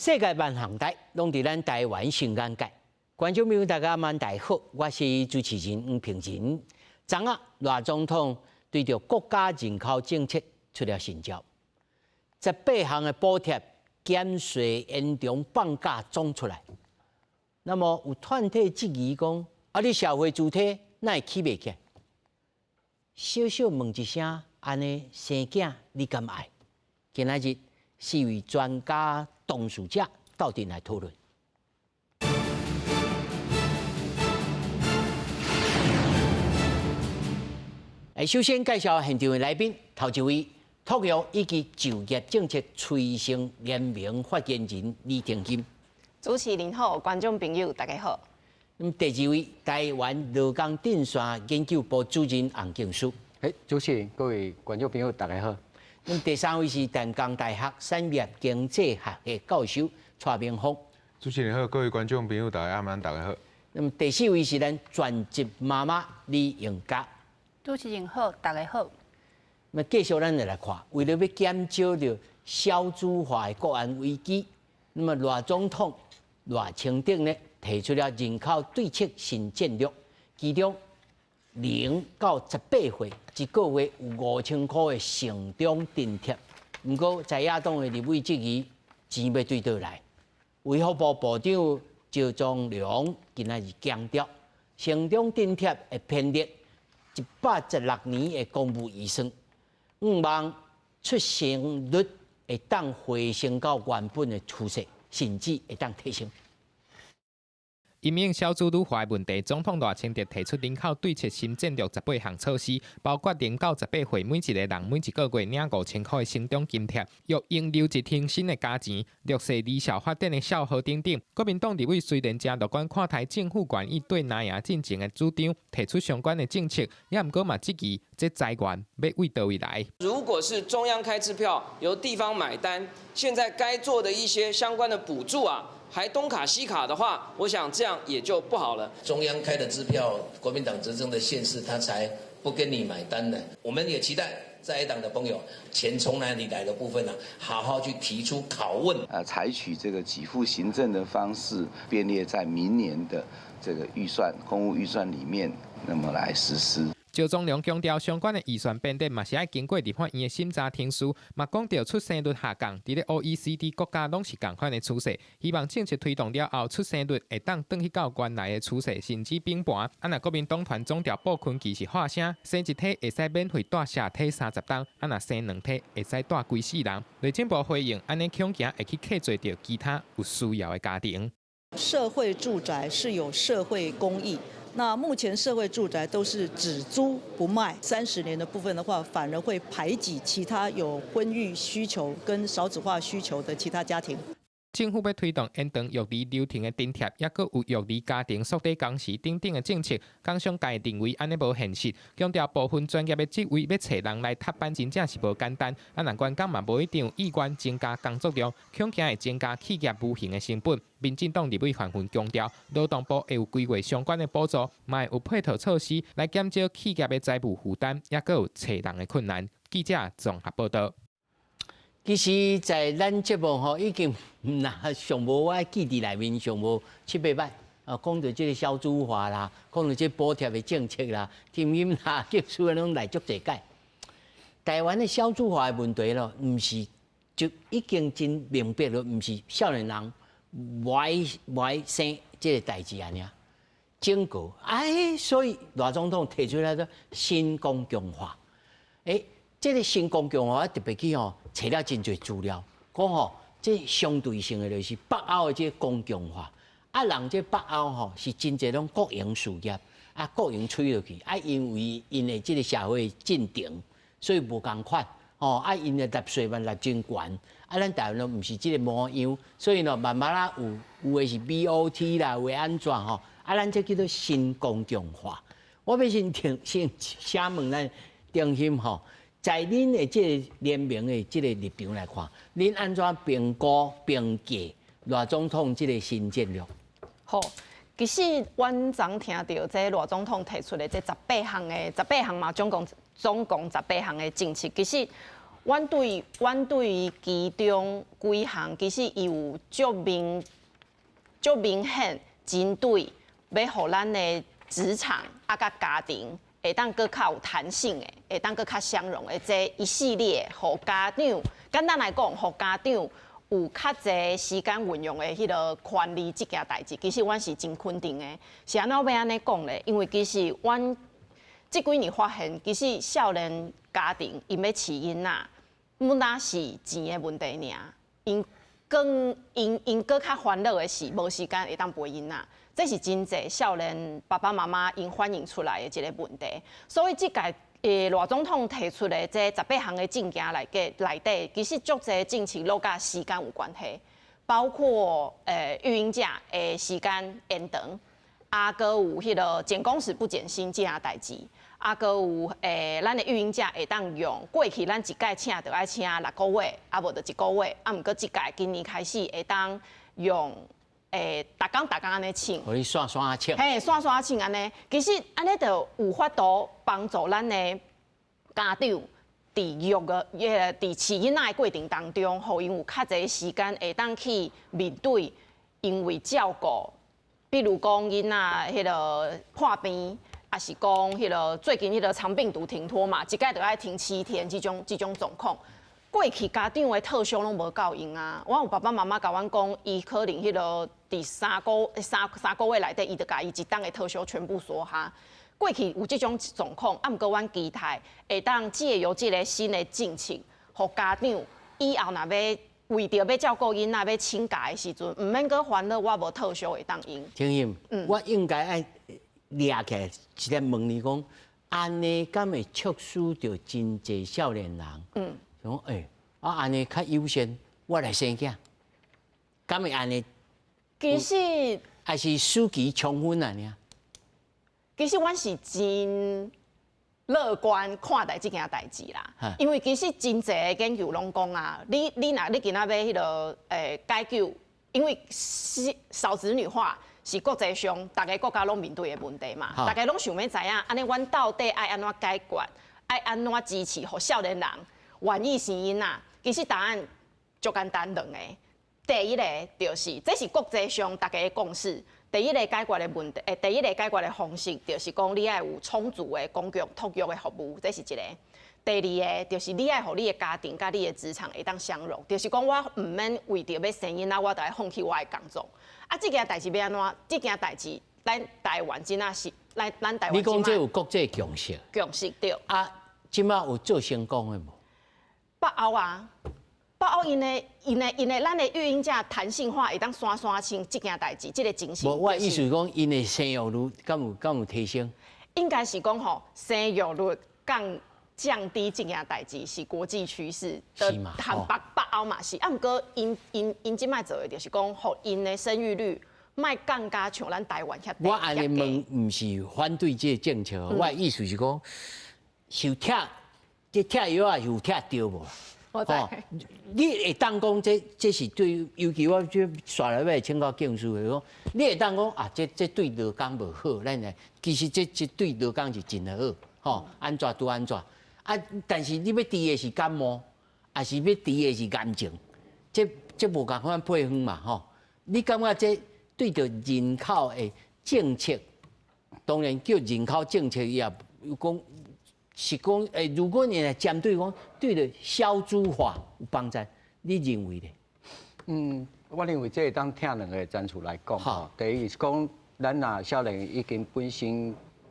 世界萬項代，攏佇咱台灣新眼界。觀眾朋友大家晚大好，我是主持人黃平仁。昨仔賴總統對著國家人口政策出了新招，十八項的補貼減稅延長放假總出來。那麼有團體質疑講：啊，你社會主體哪會起袂起來？小小問一聲，按呢生囝你敢愛？今仔日四位專家當事者鬥陣來討論。欸，首先介紹現場的來賓，頭一位，托育以及就業政策催生聯盟發言人李婷欣。主持人好，觀眾朋友大家好。咁第二位，台灣勞工陣線研究部主任洪敬書。欸，主持人，各位觀眾朋友大家好。咁第三位是淡江大學產業經濟學的教授蔡明芳。主持人好，各位觀眾朋友大家晚安，大家好。那麼第四位是咱全職媽媽李永嘉。主持人好，大家好。那繼續咱來看，為了欲減少著少子化的國安危機，那麼賴總統賴清德呢提出了人口對策新戰略，其中0到18歲一個月有5000箍的成長津貼。毋過在野黨的立委質疑錢欲對佗來？衛福部部長趙宗良今仔日強調，成長津貼會編列116年的公務預算，向望出生率會當回升到原本的趨勢，甚至會當提升。因應少子女化的問題，總統賴清德提出人口對策新戰略十八項措施，包括0到18歲每一個人每一個月領5000箍的成長津貼，育嬰留職停薪的加錢，弱勢離校發展的校號等等。國民黨立委雖然誠樂觀看待政府願意對林嬰進前的主張，提出相關的政策，也毋過嘛質疑這財源欲對佗位來。如果是中央開支票，由地方買單，現在該做的一些相關的補助啊，還東卡西卡的話，我想這樣也就不好了。中央開的支票，國民黨執政的縣市，他才不跟你買單呢。我們也期待在野黨的朋友，錢從哪裡來的部分呢，好好去提出拷問。採取這個給付行政的方式，編列在明年的這個預算，公務預算裡面，那麼來實施。趙宗良強調，相關的預算編列嘛是愛經過立法院的審查程序，嘛講著出生率下降，佇咧 OECD 國家攏是仝款的趨勢。希望政策推動了後，出生率會當轉去到原來的趨勢，甚至平盤。啊，若國民黨團總召布坤奇是喊聲，生一胎會使免費蹛社體30冬，啊，若生兩胎會使蹛規世人。內政部回應，按呢恐驚會去課稅著其他有需要的家庭。社會住宅是有社會公益。那目前社會住宅都是只租不賣，30年的部分的話，反而會排擠其他有婚育需求跟少子化需求的其他家庭。政府欲推動延長育兒流程的津貼，抑閣有育兒家庭縮短工時等等的政策，工商界認為按呢無現實，強調部分專業的職位欲揣人來插班，真正是無簡單。啊，若員工嘛無一定有意願增加工作量，恐驚會增加企業無形的成本。民進黨立委范雲強調，勞動部會有規劃相關的補助，嘛會有配套措施來減少企業的財務負擔，抑閣有揣人的困難。記者綜合報道。其實，在咱節目吼已經若上無我記佇內面上無七八擺啊，講著這個少子化啦，講著這補貼的政策啦，聽音啦，技術攏來足濟擺。台灣的少子化的問題咯，毋是就已經真明白了，毋是少年人無愛生這個代誌按呢。整個哎，所以賴總統提出來個新公共化，欸，這個新公共化我特別去吼揣了真濟資料，講吼這相對性的就是北歐的這個公共化，啊人這北歐吼是真濟攏國營事業，啊國營吹落去，啊因為𪜶的這個社會進程，所以無仝款，吼啊𪜶的納稅嘛納真懸，啊咱台灣攏毋是這個模樣，所以喏慢慢仔有有的是 BOT 啦，有的按怎吼，啊咱這叫做新公共化。我欲先聽先請問咱中心吼。在恁的這個聯盟的這個立場來看，恁按怎評估評價賴總統這個新戰略？好，其實阮昨聽著這賴總統提出的這十八項的十八項嘛，總共總共十八項的政策，其實阮對於其中幾項，其實伊有足明顯針對欲予咱的職場啊佮家庭會當閣較有彈性的，會當閣較相容的這一系列，予家長簡單來講，予家長有較濟時間運用的彼个權利，這件代誌，其實阮是真肯定的。是按怎欲按呢講咧？因為其實阮這幾年發現，其實少年家庭𪜶欲飼囡仔，毋但是錢的問題爾，𪜶更𪜶𪜶閣較煩惱的是無時間會當陪囡仔，這是真濟少年爸爸媽媽𪜶反映出來的一个問題。所以這屆賴總統提出的這18項的政見內底，其實足濟政策攏佮時間有關係，包括育嬰假的時間延長，啊，閣有彼个減工時不減薪這件代誌。啊，閣有咱的育嬰假會當用，過去咱一擺請就愛請6個月，啊無就一個月，啊毋過這屆今年開始會當用逐工逐工按呢請，予你散散請，嘿，散散請按呢，其實按呢就有法度幫助咱的家長佇育個彼个佇飼囡仔的過程當中，予𪜶有較濟時間會當去面對，因為照顧，比如講囡仔彼个破病。抑是講彼个最近彼个腸病毒停托嘛，一擺就愛停7天，這種狀況。過去家長的特休攏無夠用啊！我有爸爸媽媽共阮講，伊可能彼个佇三個月內底，伊就共伊一冬的特休全部梭哈。過去有這種狀況，啊，毋過阮期待會當藉由這个新的政策，予家長以後若欲為著欲照顧囡仔，欲請假的時陣，毋免閣煩惱我無特休會當用。聽音，我應該愛掠起來，直接問你講，按呢敢會促使著真濟少年人？講啊，按呢較優先，我來生囝，敢會按呢？其實還是時機充分啊？爾。其實阮是真樂觀看待這件代誌啦，因為其實真濟的研究攏講啊，你若你今仔欲彼个解救，因為是少子女化是國際上逐个國家攏面對的問題嘛，逐家攏想欲知影，按呢阮到底愛按怎解決，愛按怎支持，予少年人願意生囡仔？其實答案足簡單兩个，第一個就是，這是國際上逐家的共識。第一個解決的問題，第一個解決的方式，就是講你愛有充足的公共托育的服務，這是一個。第二个就是你愛予你的家庭佮你的職場會當相容，就是講我毋免為著欲生囡仔，我就愛放棄我的工作。啊，這件代誌欲按怎？這件代誌，咱台灣真正是，咱台灣。你講這有國際共識？共識對。啊，這馬有做成功的無？北歐啊，北歐𪜶的、𪜶的、𪜶的，咱的育嬰假彈性化會當散散請這件代誌，這个精神。無，我意思講，𪜶的生育率敢有提升？應該是講吼，生育率降低這件代誌是國際趨勢。是嘛？和北歐嘛是，啊，毋過𪜶這擺做的就是講，予𪜶的生育率莫降甲像咱台灣遐低。我按呢問，毋是反對這个政策，我的意思是講，是有拆，這拆藥仔是有拆著無？我知。你會當講這是對，尤其我這紲來欲請教敬師的講，你會當講啊，這對勞工無好，咱來其實這對勞工是真好，吼，按怎拄按怎啊？但是你欲治的是感冒，抑是欲治的是癌症？這無仝款配方嘛，吼？你感覺這對著人口的政策，當然叫人口政策也講是講，如果你來針對講對著少子化有幫助，你認為咧？嗯，我認為這會當聽兩个層次來講。吼，第一是講，咱若少年已經本身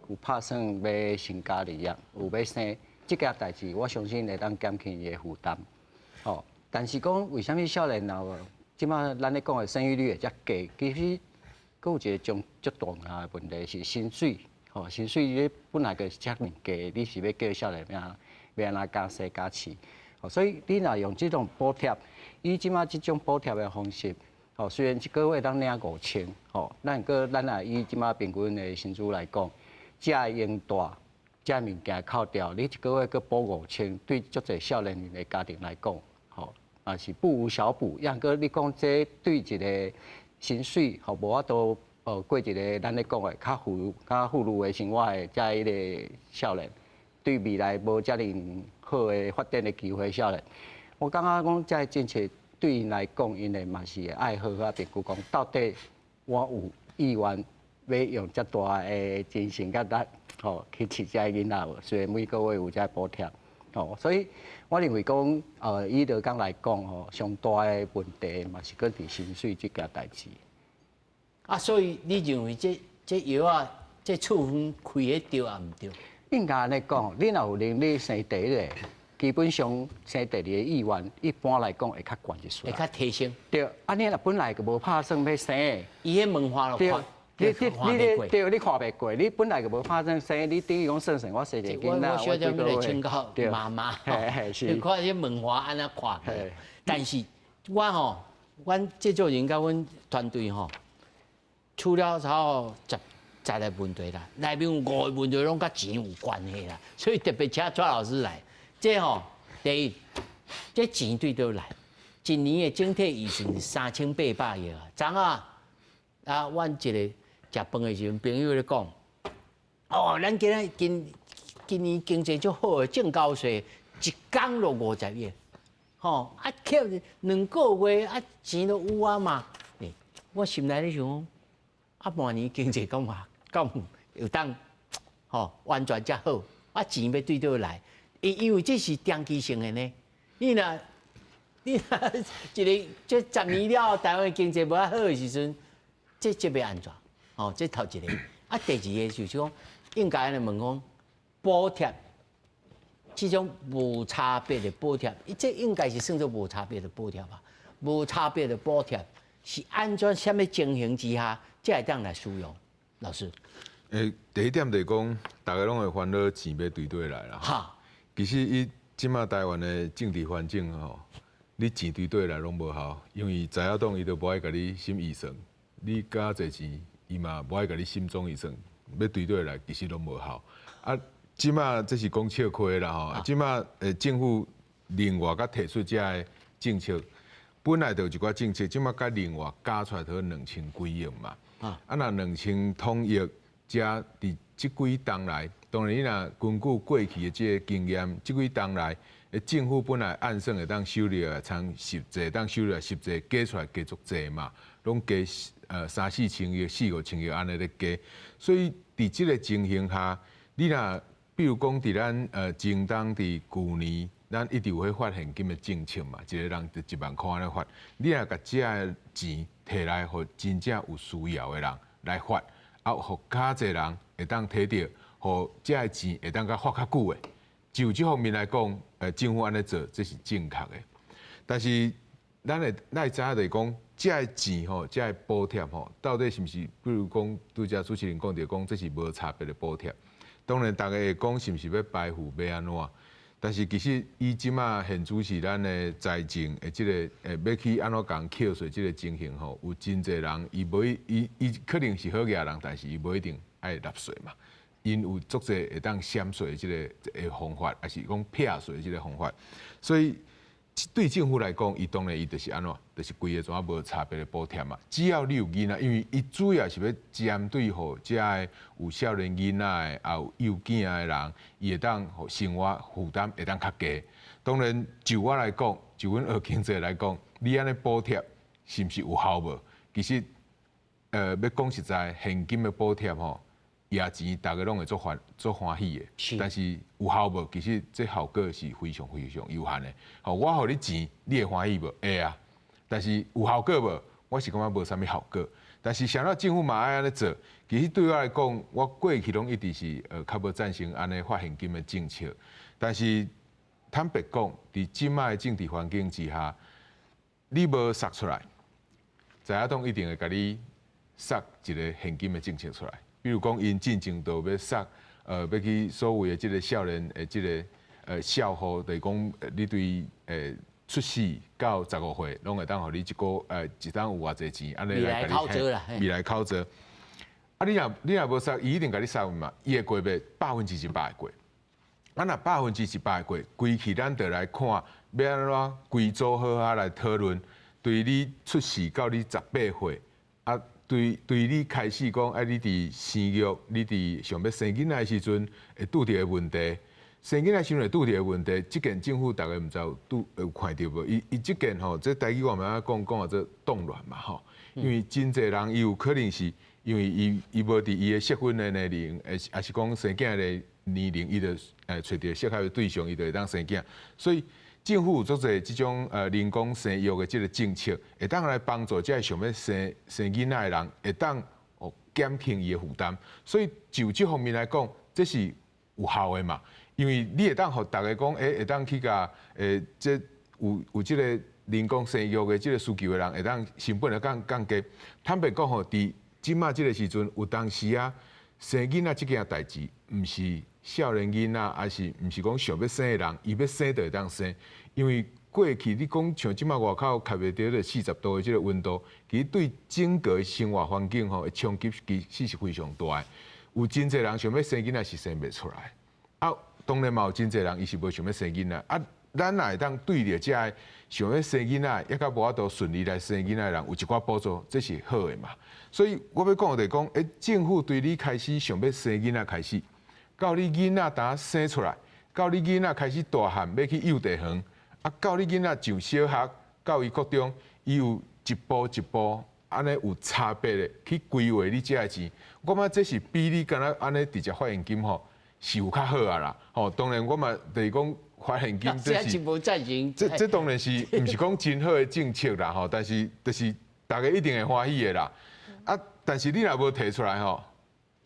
有拍算欲成家立業，有欲生，這件代誌，我相信會當減輕伊的負擔。吼，但是講為啥物少年人這馬咱咧講的生育率會遮低？其實閣有一個種足重要的問題是薪水。吼，薪水你本來就是遮爾低，你是欲叫少年欲按怎加生加飼？吼，所以你若用這種補貼，以這馬這種補貼的方式，吼，雖然一個月當領5000，吼，咱閣咱若以這馬平均的薪資來講，遮用大，遮物件扣掉，你一個月閣補五千，對足濟少年人的家庭來講，吼，也是不無小補。抑閣你講這對一个薪水，吼，無法度。過一个咱咧講的較富裕的生活的遮彼个少年，對未來無遮爾好。好的發展的機會少年。我感覺講，這个政策對𪜶來講，𪜶會嘛是會愛好好評估講，到底我有意願欲用遮大的精神佮力，吼去飼這个囡仔無？雖然每個月有這個補貼，吼，所以我認為講，以勞工來講，吼，上大的問題嘛是閣佇薪水這件代誌。啊，所以你認為這藥仔，這處方開得對抑毋對？應該按呢講，你若有能力生第一個，基本上生第二個意願，一般來講會較懸一絲。會較提升。對，啊，你若本來就無拍算欲生，伊彼文化就看，你你你對，你看袂過，你本來就無拍算生，你等於講算算我生一個囡仔，我小點來請教媽媽，你看這文化按怎看？但是我吼，阮製作人佮阮團隊吼，除了差十個問題啦，內面有五個問題攏佮錢有關係啦，所以特別請蔡老師來。這吼，第一，這錢對佗來？一年的整體預算是3800億啊。昨昏啊，阮一個食飯的時陣，朋友咧講，哦，咱今仔今今年經濟足好的，證交稅一工落50億，吼啊，扣2個月啊，錢都有啊嘛。我心內咧想講，啊，明年經濟敢嘛敢有當吼完全遮好，啊，錢欲對佗來？因為這是長期性的呢。你若一个這10年了後，台灣經濟無遐好的時陣，這欲按怎？吼，這頭一個。啊，第二个就是講，應該按呢問講，補貼這種無差別的補貼，這應該是算做無差別的補貼吧？無差別的補貼是按怎啥物情形之下，才會當來使用？老師。第一點就是講，大家攏會煩惱錢欲對佗來啦。其實以這馬台灣的政治環境吼，你錢對佗來攏無效，因為在野黨伊都無愛共你審預算，你加濟錢，伊嘛無愛共你審總預算，欲對佗來其實攏無效。啊，這馬這是講笑話啦吼，這馬政府另外閣提出這个政策，本來就有一寡政策，這馬閣另外加出來佇2000幾億嘛。啊，若2000統億，遮佇這幾冬來，當然你若根據過去的這个經驗，這幾冬來，政府本來按算會當收入來，從實際當收入來實際加出來加足濟嘛，攏加三四千億、四五千億按呢咧加，所以佇這个情形下，你若比如講佇咱前冬佇舊年，咱一直有彼發現金的政策嘛，一個人就1萬箍按呢發，你若共這个錢提來，予真正有需要的人來發，啊，予較濟人會當提著，予這个錢會當閣發較久的。就這方面來講，政府按呢做，這是正確的。但是，咱會知影就是講，這个錢吼，這个補貼吼，到底是毋是？比如講，拄才主持人講著講，這是無差別的補貼。當然，大家會講是毋是欲排富欲按怎？但是其實以這馬現主是咱的財政的這個欲去按怎共扣稅這个情形吼，有真濟人伊無伊伊可能是好額人，但是伊無一定愛納稅嘛。𪜶有足濟會當閃稅的這个的方法，抑是講避稅的這个方法，所以對政府來講，伊當然伊就是按怎，就是規个怎無差別的補貼嘛。只要你有囡仔，因為伊主要是欲針對予遮个有少年囡仔的，也有幼囝的人，伊會當予生活負擔會當較低。當然，就我來講，就阮學經濟來講，你按呢補貼是毋是有效無？其實，欲講實在，現金的補貼吼。攑錢，大家攏會足歡喜的，但是有效無？其實這效果是非常非常有限的。吼，我予你錢，你會歡喜無？會啊。但是有效果無？我是感覺無啥物效果。但是啥物政府嘛愛按呢做，其實對我來講，我過去攏一直是較無贊成按呢發現金的政策。但是坦白講，佇這馬的政治環境之下，你無殺出來，在野黨一定會共你殺一个現金的政策出來。比如講，𪜶進前就欲殺，欲去所謂的這个少年的這个少婦，就是講你對出世到15歲，攏會當予你一冬有偌濟錢，按呢來共你未來口座。啊，你若無殺，伊一定共你殺嘛，伊會過袂？100%會過。啊，若100%會過，規氣咱就來看，欲按怎規組好好來討論，對你出世到你18歲，啊。對對，你開始講，啊，你佇生育，你佇想欲生囡仔的時陣，會拄著的問題。生囡仔時陣會拄著的問題，這件政府逐家毋知有拄有看著無？伊伊這件吼，這台語我們講講做凍卵嘛吼，因為真濟人伊有可能是因為伊伊無佇伊的適婚的年齡，抑是講生囝的年齡，伊就揣著適合的對象，伊就會當生囝。所以政府有足濟這種人工生育的這個政策，會當來幫助這个想欲生生囡仔的人，會當哦減輕伊的負擔。所以就這方面來講，這是有效的嘛。因為你會當予逐家講，會當去共這有有這個人工生育的這個需求的人，會當成本會降降低。坦白講吼，佇這馬這個時陣，有當時啊，生囡仔這件代誌，毋是少年囡仔，抑是毋是講想欲生的人，伊欲生就會當生。因為過去你講像這馬外口較袂著40度的這個溫度，其實對整個生活環境吼，衝擊其實是非常大的。有真濟人想欲生囡仔是生袂出來，啊，當然嘛有真濟人伊是無想欲生囡仔。啊，咱若會當對著這个想欲生囡仔，抑閣無法度順利來生囡仔的人，有一寡補助，這是好的嘛。所以我欲講的就是講，政府對你開始想欲生囡仔開始，到你囡仔當生出來，到你囡仔開始大漢欲去幼稚園，啊，到你囡仔上小學，到伊國中，伊有一步一步按呢有差別的去規劃你這个錢。我感覺這是比你敢若按呢直接發現金吼是有較好啊啦。吼，當然我嘛就是講發現金這是，這這當然是毋是講真好的政策啦吼，但是就是逐家一定會歡喜的啦。啊，但是你若無提出來吼，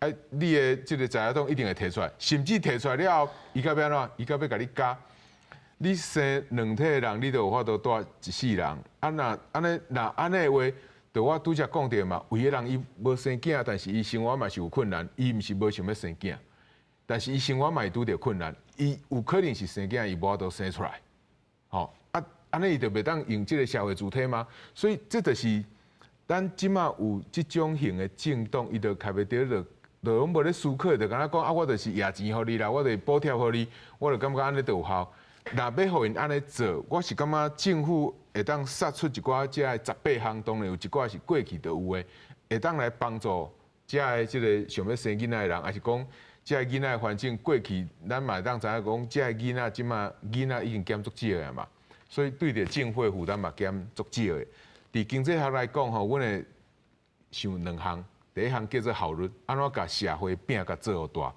啊，你的這個在野黨一定會提出來，甚至提出來了後，伊到尾按怎？伊到尾共你加，你生兩體的人，你就有法度帶一世人。啊，若按呢，若按呢的話，就我拄才講著嘛，有的人伊無生囝，但是伊生活嘛是有困難，伊毋是無想欲生囝，但是伊生活嘛會拄著困難，伊有可能是生囝，伊無法度生出來，吼啊，按呢伊就袂當用這個社會主體嗎？所以這就是。咱這馬有這種型的政黨，伊就較袂著就就攏無咧思考，就敢若講啊，我就是掖錢予你啦，我就補貼予你，我就感覺按呢就有效。若欲予𪜶按呢做，我是感覺政府會當殺出一寡這个18項，當然有一寡是過去就有的，會當來幫助這个這個想欲生囡仔的人，抑是講這个囡仔的環境過去，咱嘛會當知影講，這个囡仔這馬囡仔已經減足少的嘛，所以對著政府的負擔嘛減足少的。佇經濟學來講吼，阮會想兩項，第一項叫做效率，按怎共社會餅共做予大。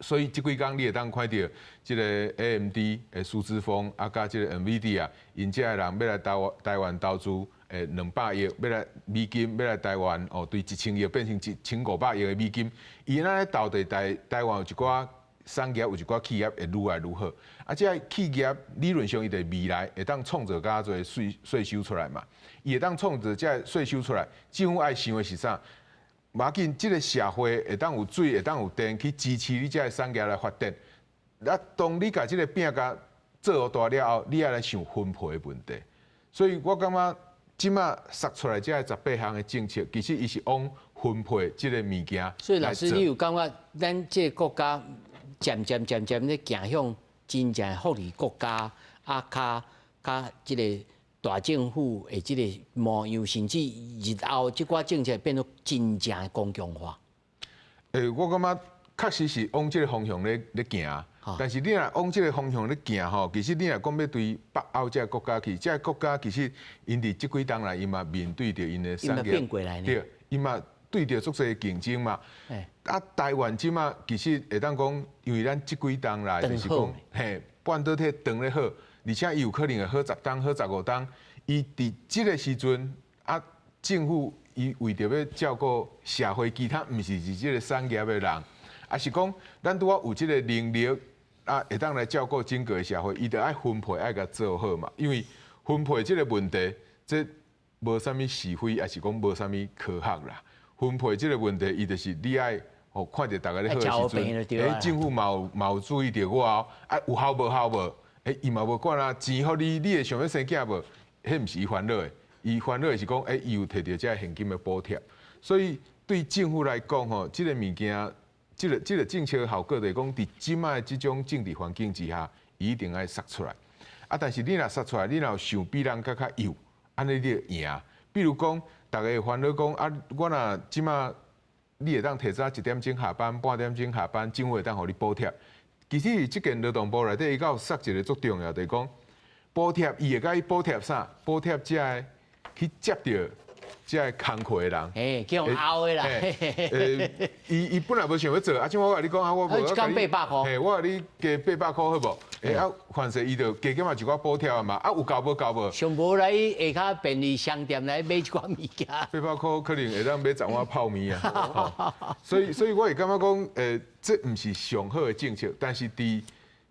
所以這幾工你會當看著這个 AMD 的蘇姿豐啊，佮這个 NVIDIA，𪜶遮的人欲來台灣台灣投資，200億欲來美金欲來台灣哦，對1000億變成1500億的美金，伊按呢投佇台台灣有一寡產業，有一寡企業會愈來愈好。啊，這个企業理論上伊佇未來會當創造較濟稅稅收出來嘛，伊會當創造這个稅收出來，政府愛想的是啥？無要緊，這个社會會當有水，會當有電去支持你這个產業來發展。啊，當你共這个餅共做予大了後，你愛來想分配的問題。所以我感覺這馬殺出來這个18項的政策，其實伊是往分配這个物件。所以老師，你有感覺咱這个國家漸漸漸漸咧行向真正福利國家，啊，較較這个大政府的這个模樣，甚至日後這寡政策變做真正的公共化。我感覺確實是往這个方向咧咧行，但是你若往這个方向咧行吼，其實你若講欲對北歐這个國家去，這个國家其實𪜶佇這幾冬來，伊嘛面對著𪜶的產業，變過來對，伊嘛對著足濟競爭嘛。啊，台灣這馬其實會當講，因為咱這幾冬來就是講，嘿，半導體長咧好，而且伊有可能會好10冬、好15冬。伊佇這个時陣啊，政府伊為著欲照顧社會其他毋是佇這个產業的人，抑是講咱拄仔有這个能力啊，會當來照顧整個社會，伊著愛分配愛共做好嘛。因為分配這个問題，這無啥物是非，抑是講無啥物科學啦。分配這个問題，伊就是你愛哦，看著逐家咧好的時陣，政府嘛有嘛有注意著我哦，啊有效無效無？伊嘛無管啊，錢予你，你會想欲生囝無？彼毋是伊煩惱的，伊煩惱的是講，伊有提著這个現金的補貼，所以對政府來講吼，這个物件，這个這个政策的效果就是講，佇這馬的這種政治環境之下，伊一定愛殺出來。啊，但是你若殺出來，你若有想比人閣較幼，按呢你就贏。比如講，逐家會煩惱講，啊，我若這馬你會當提早一點鐘下班，半點鐘下班，政府會當予你補貼。其實這件勞動部內底，伊閣有設一个足重要，就是講補貼，伊會共伊補貼啥？補貼這个去接著這个工課的人，嘿，去予敖的啦。伊本來無想欲做，啊，這擺我共你講啊，我無。一工800箍。嘿，我共你加八百箍好無？欸，啊，凡勢伊就加減嘛一寡補貼啊嘛，啊，有夠無夠無？上無來下跤便利商店來買一寡物件。800箍可能會當買10碗泡麵啊。所以我會感覺講，這毋是上好的政策，但是佇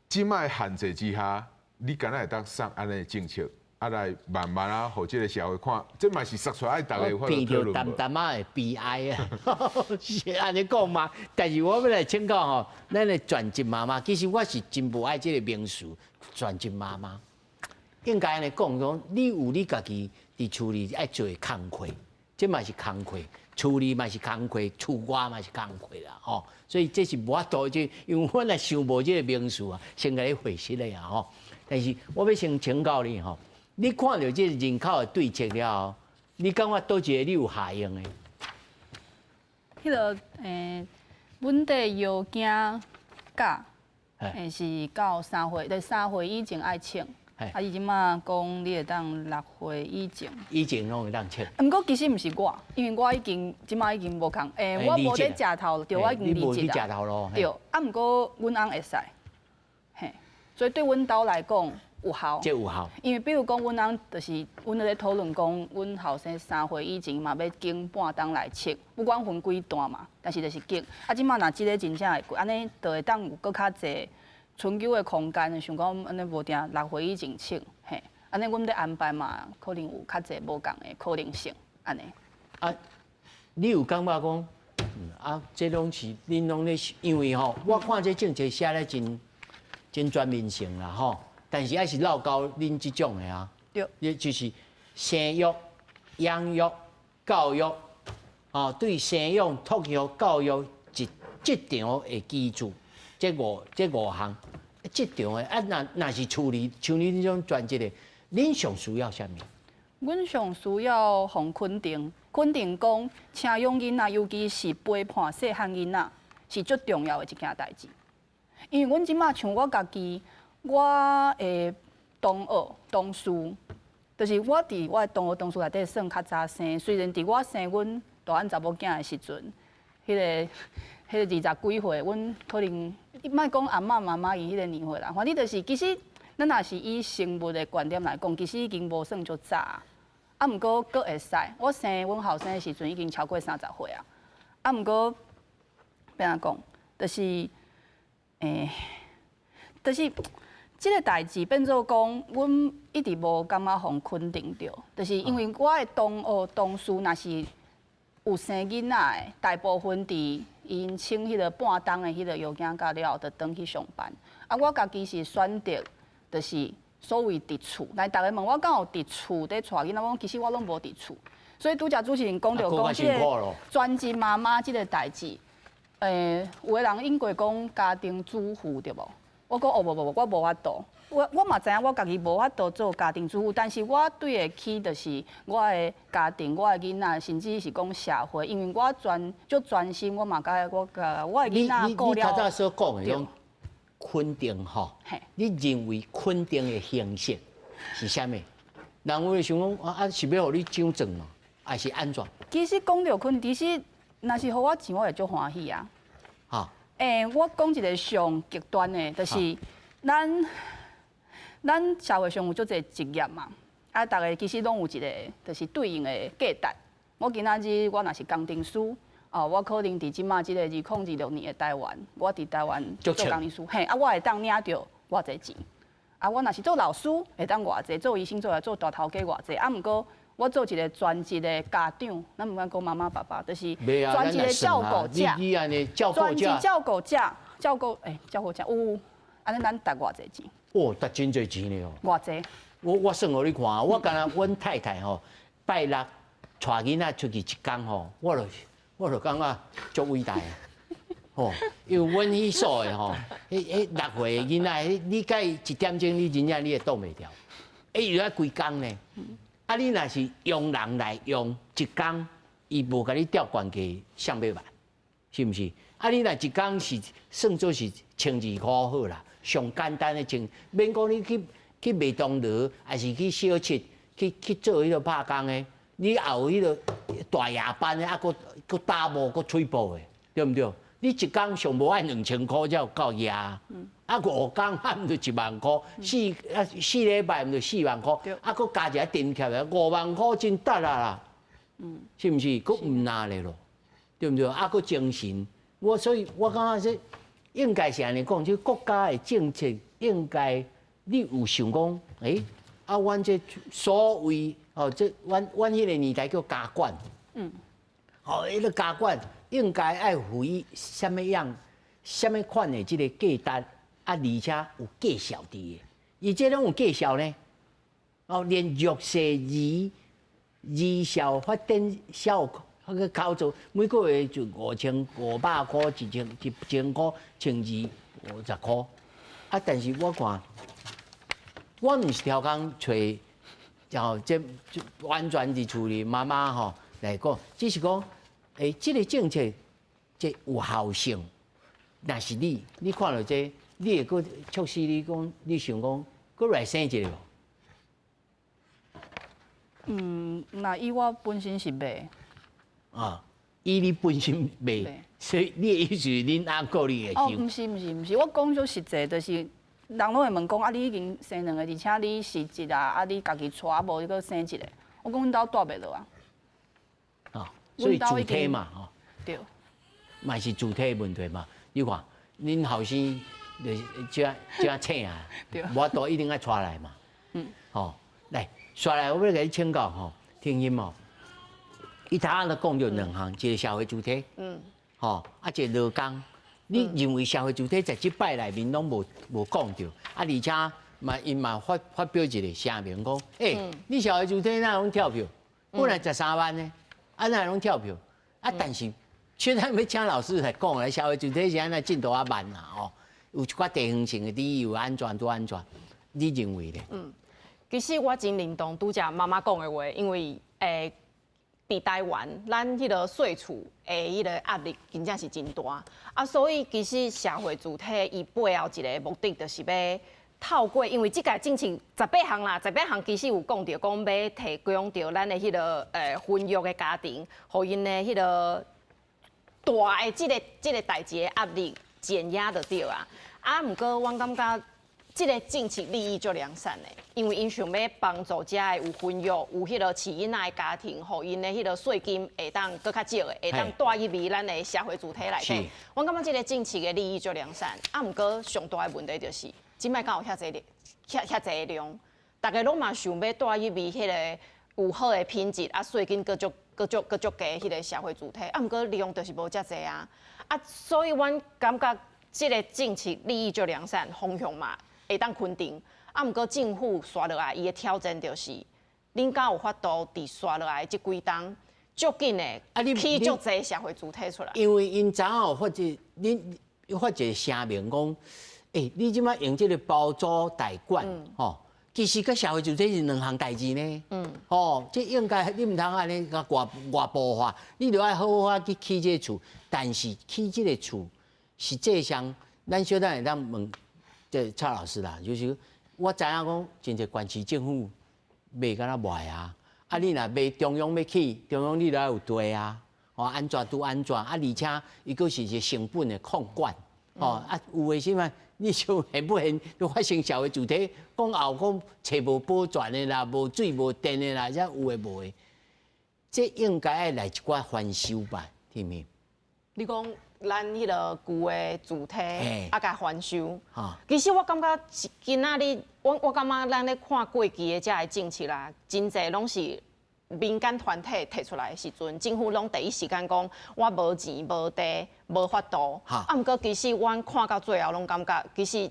這擺限制之下，你敢若會當送按呢的政策，啊來慢慢啊，予這个社會看，這嘛是說出來大家有法度變著淡淡仔的悲哀啊，是按呢講嘛？但是我欲來請教吼，咱的全職媽媽，其實我是真無愛這个名詞，全職媽媽。應該按呢講講，你有你家己佇厝裡愛做的工課，這嘛是工課，厝裡嘛是工課，厝外嘛是工課啦，吼。所以這是無法度，這因為我若想無這个名詞啊，先共你回釋咧啊，吼。但是我欲先請教你吼。你看著這个人口的對策了後，你感覺佗一个你有效用的？彼个阮的藥驚教，是到3歲，咧3歲以前愛穿，啊，伊這馬講你會當6歲以前。以前攏會當穿。毋過其實毋是我，因為我已經這馬已經無仝，我無咧食頭，對，我已經離職啦。對，啊，毋過阮翁會使，嘿，所以對阮兜來講。有效，這有效。因為比如講，阮翁就是阮咧討論講，阮後生3歲以前嘛欲經半冬來測，不管分幾段嘛，但是就是經。啊，這馬若這个真正會過，按呢就會當有閣較濟春秋的空間，想講按呢無定6歲以前測，嘿，按呢阮咧安排嘛，可能有較濟無仝的可能性，按呢。啊，你有感覺講，啊，這攏是恁攏咧，因為吼，我看這政策寫咧真真全面性啦，吼。但是還是落到恁這種的啊，對，你就是生育、養育、教育，哦，對生養、托育、教育一這場的基礎，這五項，這場的啊，若是處理像恁這種專職的，恁上需要啥物？阮上需要予肯定，肯定講，請養囡仔，尤其是陪伴細漢囡仔，是足重要的一件代誌。因為阮這馬像我家己。我的同學、同事，就是我佇我的同學、同事內底算較早生。雖然佇我生阮大漢查某囝的時陣，彼个20幾歲，阮可能你莫講阿嬤媽媽伊彼个年歲啦，反正就是其實咱若是以生物的觀點來講，其實已經無算足早。啊，毋過閣會使。我生阮後生的時陣已經超過30歲啊。啊，毋過欲按怎講，就是就是。這个代誌變做講，阮一直無感覺予肯定著，就是因為我的同學、同事，若是有生囡仔的，大部分佇𪜶穿彼个半冬的彼个藥鏡甲了後，就轉去上班。啊，我家己是選擇，就是所謂佇厝。來，逐家問我敢有佇厝佇帶囡仔，我講其實我攏無佇厝。所以拄才主持人講著講，這个全職媽媽這个代誌，有的人應該講家庭主婦對無？我講哦，無無無，我無法度。我嘛知影我家己無法度做家庭主婦，但是我對得起就是我的家庭、我的囡仔，甚至是講社會，因為我專足專心，我嘛共我共我的囡仔顧了。你較早所講的種肯定吼，你認為肯定的形式是啥物？人有會想講啊，是欲予你獎狀嘛，還是按怎？其實講著肯定，其實若是予我錢，我會足歡喜啊。我講一個上極端的，就是咱社會上有足濟職業嘛，啊，逐個其實攏有一個就是對應的價值。我今仔日我若是工程師，哦，我可能佇這馬這个2026年的台灣，我佇台灣做工程師，嘿，啊，我會當領著偌濟錢。啊，我若是做老師，會當偌濟；做醫生做來做大頭家偌濟。啊，毋過我做一個專職的家長，咱毋敢講媽媽爸爸，就是專職的照顧者。專職照顧者，照顧照顧者有，按呢咱值偌濟錢？哦，值真濟錢咧哦。偌濟？我算予你看，我敢若阮太太吼，拜六帶囡仔出去一工吼，我就感覺足偉大。吼，因為阮彼所的吼，彼6歲的囡仔，你共伊一點鐘，你真正你會擋袂牢。伊又愛規工呢。啊！你若是用人來用一工，伊無共你調懸價，啥欲賣？是毋是？啊，你若一工是算做是1200箍好啦，上簡單的千，免講你去麥當勞，還是去小七去做彼個拍工的，你也有彼個大夜班的，啊，閣閣打磨閣吹布的，對毋對？你一工上無愛2000箍才有夠額，啊5工啊毋就1萬箍，四禮拜毋就4萬箍，啊閣加一個津貼的5萬箍真值啊啦，是毋是？閣毋若咧咯，對毋對？啊閣精神，我所以我感覺這應該是按呢講，這國家的政策應該你有想講，欸，啊，阮這所謂哦，這阮彼個年代叫家管，哦，彼個家管應該愛賦予啥物樣、啥物款的這個價值，啊，而且有績效佇的。伊這攏有績效呢？哦，連弱勢兒少發展小彼個考做每個月就5500箍，1000箍，1250箍。啊，但是我看，我毋是刁工揣，然後這完全佇厝裡媽媽吼來講，只是講，欸，這個政策這有效性。若是你，你看著這，你會閣促使你講，你想講，閣來生一個無？嗯，若以我本身是袂。啊，以你本身袂，所以你的意思是恁阿哥你會想？哦，毋是毋是毋是，我講足實際，就是人攏會問講啊，你已經生兩個，而且你實質啊，啊你家己娶無你閣生一個，我講阮兜帶袂落啊。啊，所以主體嘛，吼。對。嘛是主體問題嘛，你看，恁後生就是這這請啊，無法度一定愛娶來嘛。吼，來，紲來我欲共你請教吼，聽音哦。伊頭仔就講著兩項，一個社會主體，吼，啊一個勞工。你認為社會主體在這擺內面攏無講著，啊而且嘛𪜶嘛發表一個聲明講，欸，你社會主體哪會攏跳票？本來13萬呢，啊哪會攏跳票？啊但是，現在欲請老師來講來，社會主體是按怎進度較慢啦，吼，有一寡地方性的理由按怎拄按怎，你認為咧？嗯，其實我真認同拄才媽媽講的話，因為欸，佇台灣，咱彼個稅厝的彼個壓力真正是真大，啊，所以其實社會主體伊背後一個目的，就是欲透過，因為這個政策十八項啦，十八項其實有講著講欲提供著咱的彼個婚育的家庭，予𪜶的彼個大的這個代誌的壓力減壓就對啊。啊，毋過阮感覺這個政策利益足良善的，因為𪜶想欲幫助遮的有婚育、有彼個飼囡仔的家庭，予𪜶的彼個稅金會當閣較少的，會當帶入去咱的社會主體內底。阮感覺這個政策的利益足良善，啊，毋過上大的問題就是，這擺敢有遐濟遐遐濟量，逐家攏嘛想欲帶入去彼個有好的品質，啊，稅金閣足閣足閣足低彼個社會主體，啊，毋過量就是無遮濟啊，啊，所以阮感覺這個政策利益足良善，方向嘛會當肯定，啊，毋過政府紲落來，伊的挑戰就是，恁敢有法度佇紲落來這幾冬，足緊的起足濟社會主體出來。因為𪜶昨昏發一，恁發一個聲明講，欸，你這擺用這個包租代管，吼，其實佮社會主體是兩項代誌呢。吼，這應該你毋通按呢共外部化，你著愛好好仔去起這個厝，但是起這個厝，實際上，咱小等會當問這蔡老師啦，就是我知影講，真濟縣市政府賣敢若袂啊，啊你若賣中央欲起，中央你著愛有地啊，吼按怎拄按怎，啊而且伊閣是一個成本的控管，吼啊有的時嘛，你想現不現就發生社會主體講後講揣無保全的啦，無水無電的啦，這有的無的，這應該愛來一寡翻修吧，聽無？你講咱彼個舊的主體啊，共翻修。其實我感覺今仔日，我感覺咱咧看過去的遮个政策啦，真濟攏是民間團體提出來的時陣，政府攏第一時間講我無錢、無地、無法度。啊，毋過其實阮看到最後，攏感覺其實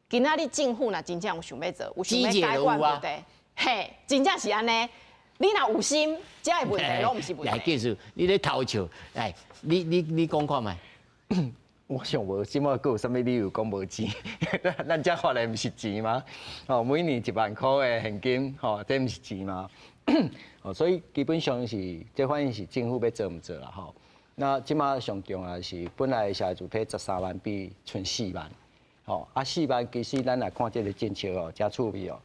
今仔日政府若真正有想欲做，有想欲解決問題，嘿，真正是按呢。你若有心，這个問題攏毋是問題。來，繼續，你咧偷笑，來，你講看覓？我想無，這擺閣有啥物理由講無錢？咱遮發的毋是錢嗎？哦，每年1萬箍的現金，吼，這毋是錢嗎？哦，所以基本上是，這反正是政府欲做毋做啦，吼。那這馬上重要是，本來社會住宅13萬變賰四萬，吼啊四萬其實咱來看這個政策哦，誠趣味哦。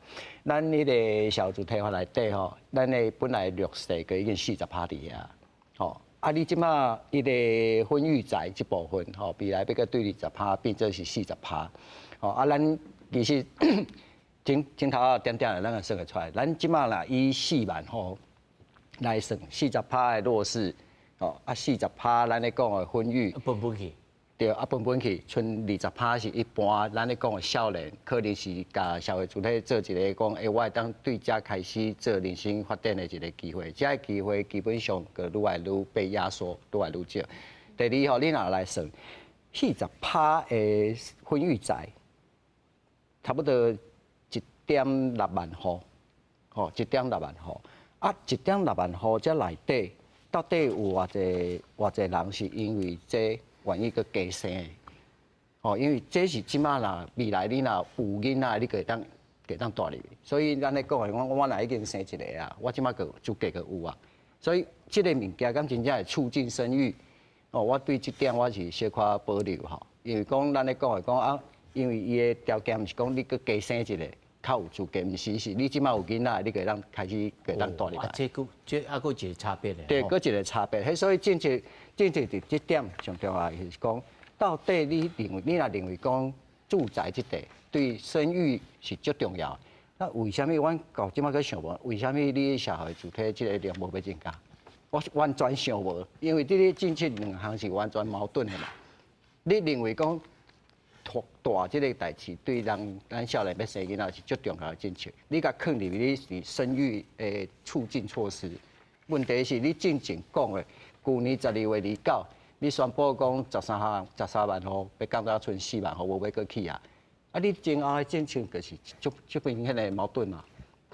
咱彼個社會住宅法內底吼，咱的本來弱勢就已經40%佇遐，吼啊你這馬彼個婚育宅這部分吼，未來欲閣對20%變做是40%，吼啊咱其實前前頭仔點點的咱會算會出來，咱這馬若以四萬戶來算，四十趴的弱勢。哦，啊，四十趴，咱咧講的婚育分分去，對，啊分分去，賰20%是一般，咱咧講的少年，可能是共社會主體做一個講，欸，我會當對遮開始做人生發展的一個機會，這個機會基本上閣愈來愈被壓縮，愈來愈少。第二吼，你若來算，四十趴的婚育宅，差不多1.6萬戶，吼，一點六萬戶，啊，一點六萬戶這內底。到底有偌濟偌濟人是因為這願意閣加生的？吼，因為這是這馬若未來你若有囡仔，你就會當會當帶入去。所以咱咧講的，我若已經生一個啊，我這馬閣資格閣有啊。所以這個物件敢真正會促進生育？哦，我對這點我是小可保留吼，因為講咱咧講的講啊，因為伊的條件毋是講你閣加生一個。較有資格，毋是是，你這馬有囡仔，你就會當開始會當帶入來。啊，這閣這猶閣一個差別咧。對，閣一個差別。彼所以政策政策佇這點上重要就是講，到底你認為你若認為講住宅這塊對生育是足重要，那為啥物阮到這馬閣想無？為啥物你社會主體這個量無欲增加？我完全想無，因為這個政策兩項是完全矛盾的嘛。你認為講？大這個代誌對人咱少年欲生囡仔是足重要的政策，你共囥入去你是生育的促進措施。問題是你進前講的，舊年12月29，你宣布講13項13萬戶，欲降到賰4萬戶，無欲閣起啊！啊，你前後的政策就是足足明顯的矛盾啊！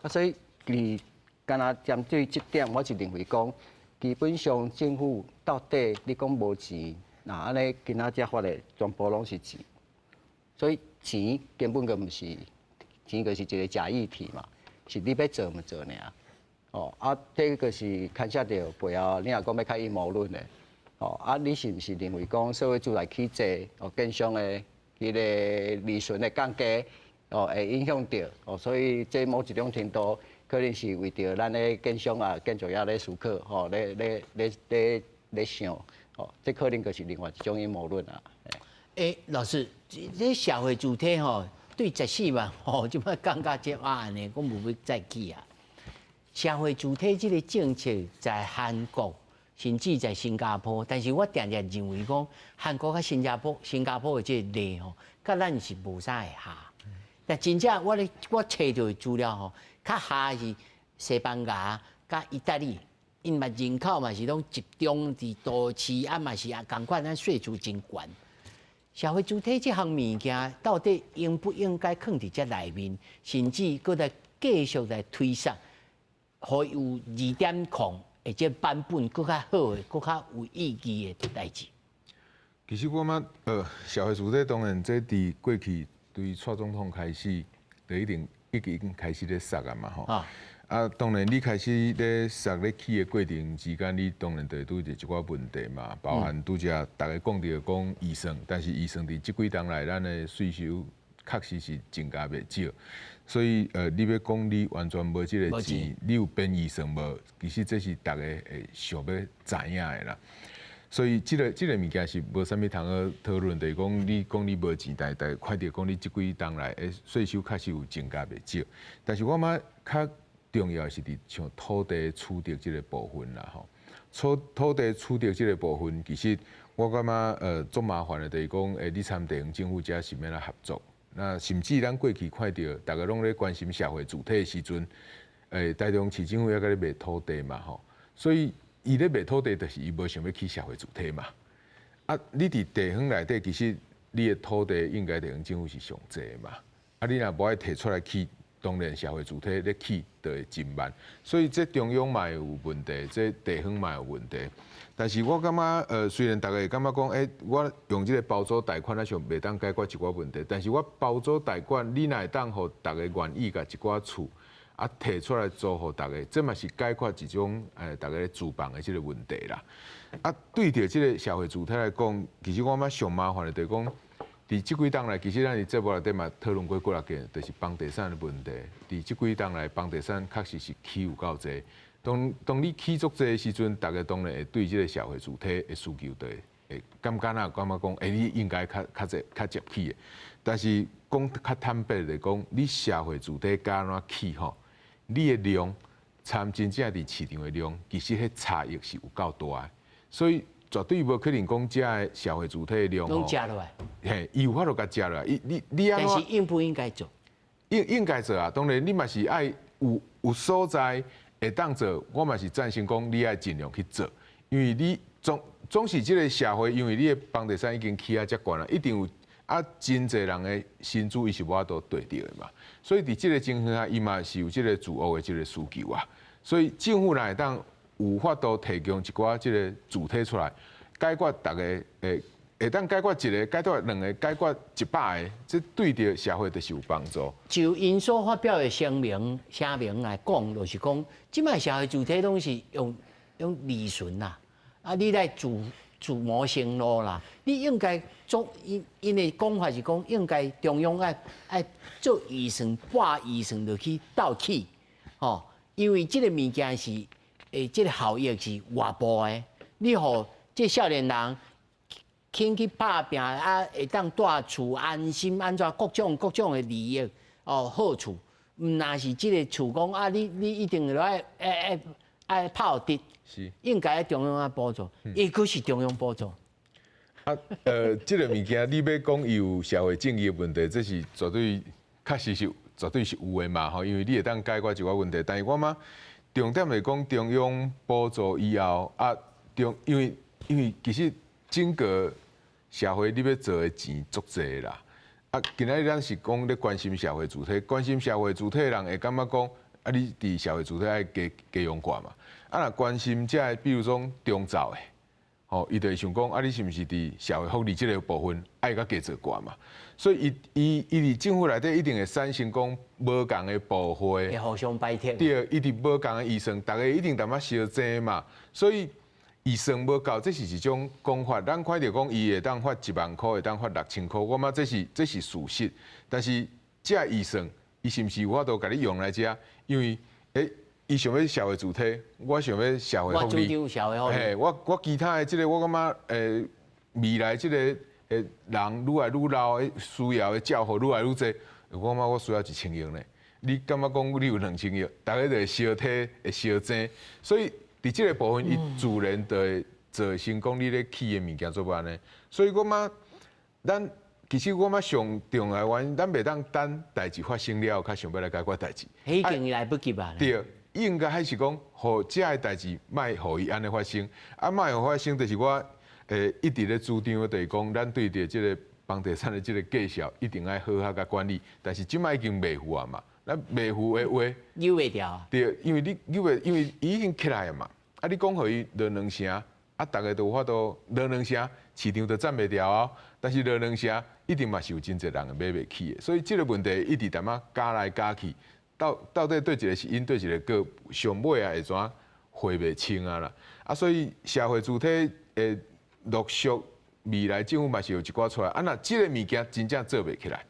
啊，所以佇敢若針對這點，我是認為講，基本上政府到底你講無錢，若按呢今仔才發的全部攏是錢。所以錢根本就毋是錢，就是一個假議題嘛，是你欲做毋做爾。哦，啊，這個是牽涉著背後，你若講欲較陰謀論的，哦，啊，你是毋是認為講社會住宅起濟，哦，建商的彼個利潤的降低，哦，會影響著，哦，所以這某一種程度可能是為著咱的建商啊、建築業咧思考，吼，咧咧咧咧咧想，哦，這可能就是另外一種陰謀論啊。欸，老師，這社會主體吼，對14萬吼，這擺降甲這按呢，講無欲再起啊。社會主體這個政策在韓國，甚至在新加坡，但是我定定認為講，韓國佮新加坡，新加坡的這個例吼，佮咱是無啥會合。但真正我咧我揣著的資料吼，較合是西班牙佮意大利，𪜶嘛人口嘛是攏集中佇都市，啊嘛是啊仝款，咱稅收真懸。社會主體這項物件到底應不應該囥佇這內面，甚至閣來繼續來推捒，予伊有2.0或者版本閣較好的、閣較有意義的代誌。其實我感覺，社會主體當然這佇過去對蔡總統開始，就一定已經開始咧殺啊嘛吼。啊，當然你開始咧殺咧起的過程之間，你當然就會拄著一寡問題嘛，包含拄才逐家講著講預算，但是預算佇這幾冬來，咱的稅收確實是增加袂少，所以你欲講你完全無這個錢，你有編預算無？其實這是逐家會想欲知影的啦。所以這個這個物件是無啥物通好討論，就是講你講你無錢，但但看著講你這幾冬來，稅收確實有增加袂少，但是我感覺較重要的是佇像土地取得這個部分啦，吼，土地取得這個部分，其實我感覺足麻煩的，就是講，你參地方政府遮是欲按怎合作？那甚至咱過去看著，逐家攏咧關心社會住宅的時陣，台中市政府猶閣咧賣土地嘛，吼，所以伊咧賣土地，就是伊無想欲起社會住宅嘛。啊，你佇地方內底，其實你的土地應該地方政府是上濟的嘛。啊，你若無愛提出來起，當然社會住宅咧起就會真慢。所以這中央嘛會有問題，這地方嘛有問題。但是我感覺，雖然逐家會感覺講，我用這個包租代款啊，像袂當解決一寡問題。但是我包租代管，你若會當予逐家願意共一寡厝，啊，提出來租予逐家，這嘛是解決一種逐家住房的這個問題啦。啊，對著這個社會主體來講，其實我感覺上麻煩的就是講，佇這幾冬來，其實咱佇節目內底嘛討論過幾若遍，就是房地產的問題。佇這幾冬來，房地產確實是起有夠濟。當你起足濟的時陣，逐家當然會對這個社會住宅的需求就會感覺啊，感覺講，欸，你應該較較濟較捷起的。但是講較坦白來講，你社會住宅敢按怎起吼，你的量參真正佇市場的量，其實彼差異是有夠大的，所以絕對無可能講遮的社會住宅的量攏食落來。嘿，伊有法度共食落來。伊你你按怎？但是應不應該做？應該做啊！當然你嘛是愛有所在會當做，我嘛是贊成講你愛盡量去做，因為你總是這個社會，因為你的房地產已經起啊遮懸啦，一定有啊真濟人的薪資伊是無法度綴著的嘛，所以佇這個情形下，伊嘛是有這個住屋的這個需求啊。所以政府若會當有法度提供一寡這個住宅出來，解決逐家會當解決一個、解決兩個、解決100個，這對著社會就是有幫助。就𪜶所發表的聲明來講，就是講，這擺社會住宅攏是用利潤啦，啊，你來自謀生路啦，你應該做𪜶𪜶的講法是講，應該中央愛做預算，撥預算落去鬥起，吼，因為這個物件是這個效益是外部的，你予這少年人肯去拍拚啊，會當蹛厝安心，按怎各種各種的利益哦好處，毋若是這個厝講啊，你一定愛愛愛愛泡滴，應該中央愛補助，伊閣是中央補助。啊，這個物件你欲講伊有社會正義的問題，這是絕對確實是絕對是有的嘛吼，因為你會當解決一寡問題，但是我感覺重點來講，中央補助以後啊，中因為其實整個社會你欲做的錢足濟啦，啊，今仔日咱是講咧關心社會主體，關心社會主體的人會感覺講，啊，你佇社會主體愛加加用掛嘛，啊，若關心這个，比如講長照的，吼，伊就會想講，啊，你是毋是佇社會福利這個部分愛閣加做寡嘛？所以伊伊伊佇政府內底一定會產生講無仝的部會，會互相排斥。對，伊佇無仝的預算，逐家一定淡薄相爭嘛，所以。預算無夠，這是一種講法。咱看著講，伊會當發1萬箍，會當發6000箍，我感覺這是事實。但是這預算，伊是毋是有法度共你用來遮？因為伊想欲社會主體，我想欲社會福利。嘿，我其他的這個，我感覺未來這個人愈來愈老，需要的照護愈來愈濟，我感覺我需要1000億呢。你感覺講你有2000億，逐家就會相提，會相爭，所以。佇這個部分，伊自然就會造成講你咧起的物件做按呢。所以我感覺，咱其實我感覺上重要的原因，咱袂當等代誌發生了，才想欲來解決代誌。已經來不及啊！對，應該還是講，予這个代誌莫予伊按呢發生。啊，莫予發生，就是我一直咧主張，就是講，咱對著這個房地產的這個價數，一定愛好好共管理。但是這擺已經袂赴啊嘛。咱袂赴的話，扭袂牢。對，因為你扭袂，因為伊已經起來啊嘛。啊，你講予伊落兩成，啊，逐家都有法度落兩成，市場就佔袂牢哦。但是落兩成，一定嘛是有真濟人會買袂起的。所以這個問題一直淡仔加來加去，到底佗一个是因，佗一个果，上尾啊會怎回袂清啊啦。啊，所以社會主體會陸續未來政府嘛是有一寡出來。啊，若這个物件真正做袂起來。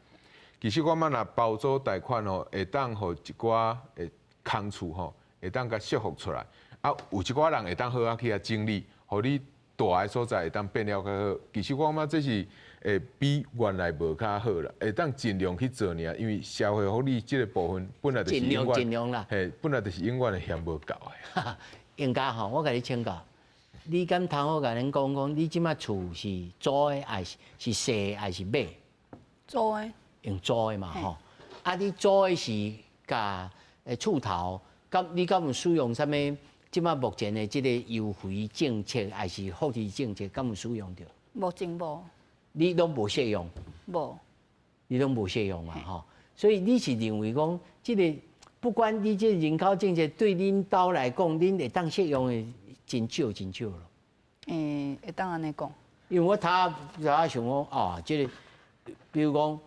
其實我感覺若包租貸款吼，會當予一寡的空厝吼，會當共釋放出來，啊，有一寡人會當好好去遐整理，予你蹛的所在會當變了較好。其實我感覺這是會比原來無較好啦，會當盡量去做爾，因為社會福利這個部分本來就是永遠，盡量啦，嘿，本來就是永遠會嫌無夠的。應該吼，我共你請教，你敢通好共恁講講，你這擺厝是租的，還是是踅還是買？租的。用租的嘛吼，啊，你租的是共厝頭，敢你敢有使用啥物？這擺目前的這個優惠政策，還是福利政策，敢有使用著？目前無。你攏無適用？無。你攏無適用嘛吼？所以你是認為講，這個不管你這個人口政策對恁兜來講，恁會當適用的真少真少咯。會當按呢講。因為我頭拄仔想講，哦，這個，比如講。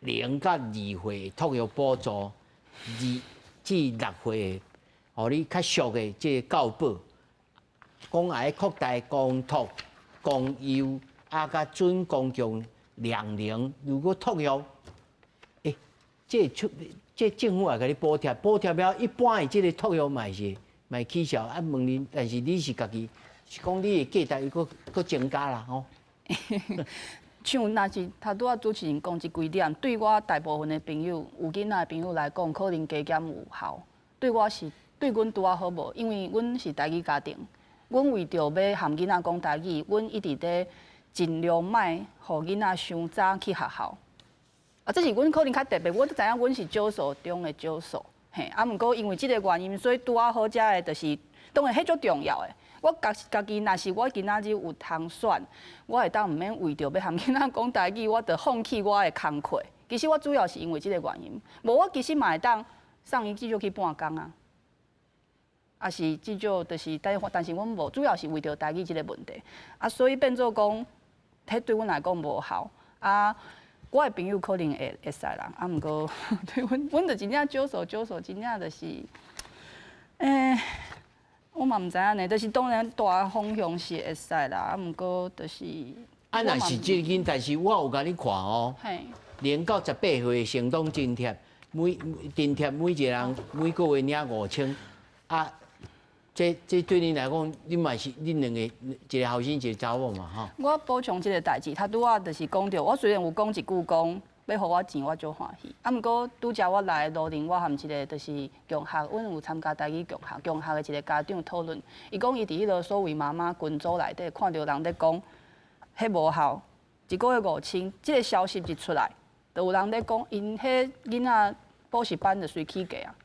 0到2歲托育補助，二至6歲，予你較俗的這個教保，講愛擴大公托、公幼，啊，佮準公共兩齡，如果托育，欸，這出這政府也共你補貼，補貼了一般的這個托育嘛是嘛取消啊？問你，但是你是家己是講你的價值又閣閣增加啦吼。像若是頭拄仔主持人講這幾點，對我大部分的朋友有囡仔的朋友來講，可能加減有效。對我是對阮拄仔好無，因為阮是台語家庭，阮為著欲含囡仔講台語，阮一直咧盡量莫予囡仔傷早去學校。啊，這是阮可能較特別，我都知影阮是少數中的少數，嘿。啊，毋過因為這個原因，所以拄仔好遮的就是當然彼足重要的。我家家己若是我今仔日有通選，我會當毋免為著欲含囡仔講台語，我就放棄我的工課。其實我主要是因為這個原因，無我其實嘛會當送伊至少去半工啊，抑是至少就是，但但是阮無，主要是為著台語這個問題，啊，所以變做講，彼對阮來講無效啊。我的朋友可能會會使啦，啊，毋過對阮，阮就真正少數少數，真正就是，欸，我嘛毋知影呢，就是當然大方向是會使啦，啊，毋過就是。啊，若是這個，但是我有共你看哦，0到18歲的成長津貼，每津貼每一個人每個月領5000，啊，這這對你來講，你嘛是恁兩個一個後生一個查某嘛，吼。我補充這個代誌，頭拄仔就是講著，我雖然有講一句講，欲予我錢，我足歡喜。啊，毋過拄才我來的路程，我含一個就是共學，阮有參加台語共學，共學的一個家長討論，伊講伊佇彼個所謂媽媽群組內底看著人咧講，彼無效，一個月5000，這個消息一出來，就有人咧講，𪜶彼囡仔補習班就隨起價啊，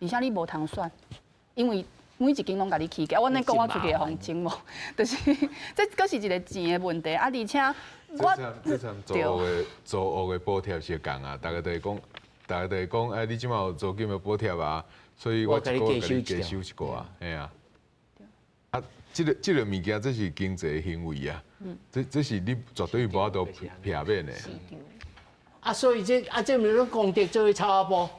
而且你無通選，因為每一間攏共你起價。我按呢講我出去會予人整無，就是這閣是一個錢的問題啊，而且我這參租屋的租屋的補貼是仝啊，逐家都會講，逐家都會講，哎，你這馬有租金的補貼啊，所以我一個月共你加收一寡啊，嘿啊。啊，這個這個物件，這是經濟行為啊，這這是你絕對無法度避免的。啊，所以這啊，這毋是攏公德做伙草仔埔。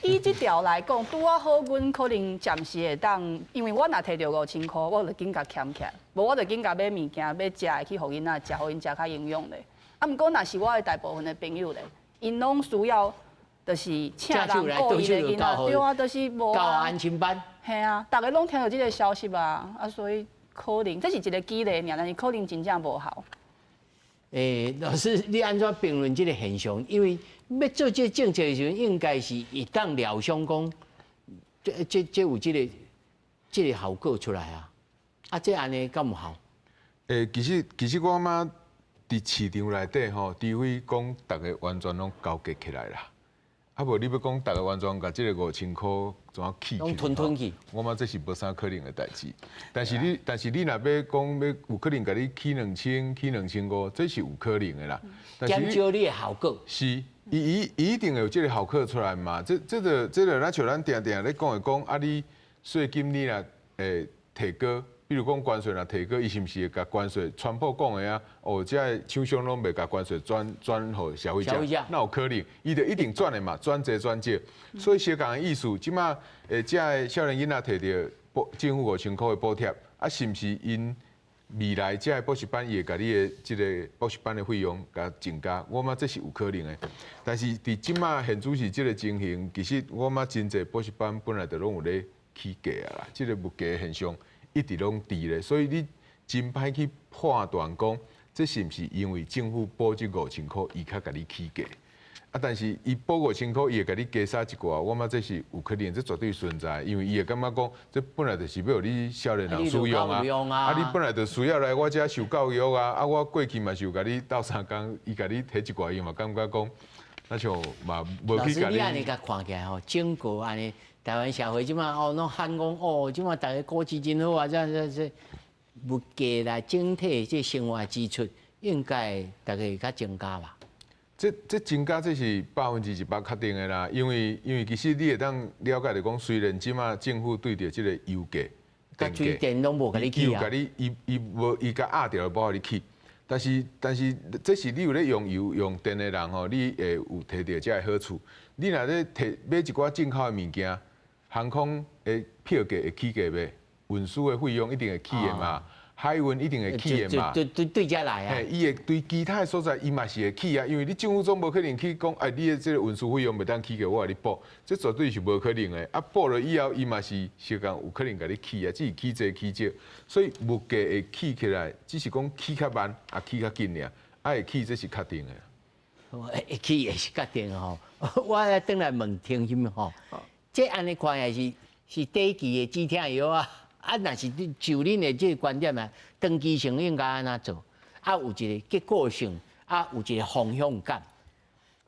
以這條來講，拄仔好，阮可能暫時會當，因為我若提著5000箍，我就緊共儉起來，無我就緊共買物件，買食的去予囡仔食，予𪜶食較營養咧。啊，毋過若是我的大部分的朋友咧，𪜶攏需要就是請人顧𪜶的囡仔，對啊，就是無啊。教安親班。嘿啊，逐家攏聽著這個消息啊，啊，所以可能這是一個舉例爾，但是可能真正無效。欸，老師，你按怎評論這個現象？因為欲做這個政策的時陣，應該是會當料想講，這這這有這個這個效果出來啊！啊，這按呢敢有效？欸，其實其實我感覺佇市場內底吼，除非講逐家完全攏勾結起來啦，啊無你欲講逐家完全共這個5000箍怎啊起？攏吞吞去。我感覺這是無啥可能的代誌。但是你但是你若欲講欲有可能共你起2000，起2500，這是有可能的啦。減少你的效果。是，伊伊伊一定會有這個效果出來嘛？這這個這個，咱像咱定定咧講的講，啊你稅金你若會提高，比如講關稅若提高，伊是毋是會共關稅？川普講的啊，哦，這个廠商攏袂共關稅轉轉予消費者，哪有可能？伊就一定轉的嘛，轉濟轉少。所以相仝的意思，這馬會這个少年囡仔提著補政府5000箍的補貼，啊，是毋是𪜶未來這个補習班伊會共你的這個補習班的費用共增加？我感覺這是有可能的。但是佇這馬現主時這個情形，其實我感覺真濟補習班本來就攏有咧起價啊啦，這個物價現象一直攏佇咧，所以你真歹去判斷講，這是毋是因為政府補這5000箍，伊較共你起價？啊，但是伊補5000箍，伊會共你加殺一寡，我感覺這是有可能，這絕對存在，因為伊會感覺講，這本來就是欲予你少年人使用啊，啊，你本來就需要來我遮受教育啊，啊，我過去嘛是有共你鬥相共，伊共你提一寡，伊嘛感覺講，若像嘛無去共你。老師，你按呢共看起來吼，整個按呢台灣社會這馬哦，攏喊講哦，這馬逐家股市真好啊，這這這物價啦，整體這生活支出應該逐家會較增加吧？這這增加這是100%確定的啦，因為因為其實你會當了解就講，雖然這馬政府對著這個油價、電水電攏無共你起啊，共你伊伊無伊共壓著，無予你起。但是但是這是你有咧用油用電的人吼，你會有提著這个好處。你若咧提買一寡進口的物件，航空的票價會起價袂？運輸的費用一定會起的嘛，海運一定會起的嘛。對對對，遮來啊。嘿，伊會對其他的所在，伊嘛是會起啊，因為你政府總無可能去講，哎，你的這個運輸費用袂當起價，我來你補，這絕對是無可能的。啊，補了以後，伊嘛是相仝有可能共你起啊，只是起濟起少，所以物價會起起來，只是講起較慢，啊起較緊爾，啊會起這是確定的。會起也是確定吼。我來轉來問婷欣吼，這按呢看也是是短期的止痛藥啊。啊，若是就恁的這個觀點啊，長期性應該按怎做？啊，有一個結果性，啊，有一個方向感。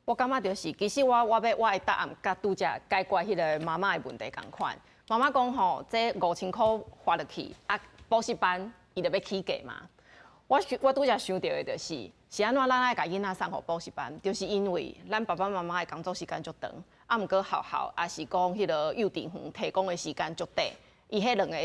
我感覺就是，其實我我欲我的答案佮拄才解決彼個媽媽的問題仝款。媽媽講吼，這5000箍發落去，啊，補習班伊就欲起價嘛。我我拄才想著的就是，是按怎咱愛共囡仔送予補習班，就是因為咱爸爸媽媽的工作時間足長，啊，毋過學校抑是講彼個幼稚園提供的時間足短，伊彼兩個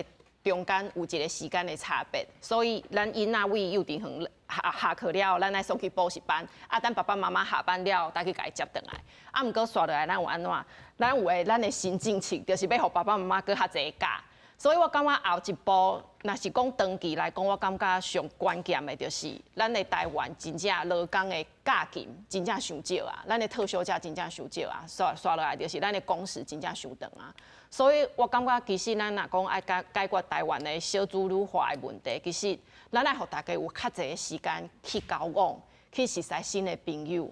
中間有一個時間的差別，所以咱囡仔為幼稚園下下課了，咱愛送去補習班，啊，等爸爸媽媽下班了，才去共伊接轉來。啊，毋過紲落來，咱有按怎？咱有的咱的新政策，就是欲予爸爸媽媽閣較濟假。所以我感覺後一步，若是講長期來講，我感覺上關鍵的就是，咱的台灣真正勞工的假期真正傷少啊，咱的特休假真正傷少啊，紲紲落來就是咱的工時真正傷長啊。所以我感覺其實咱若講愛解解決台灣的少子女化的問題，其實咱愛予大家有較濟的時間去交往，去熟識新的朋友，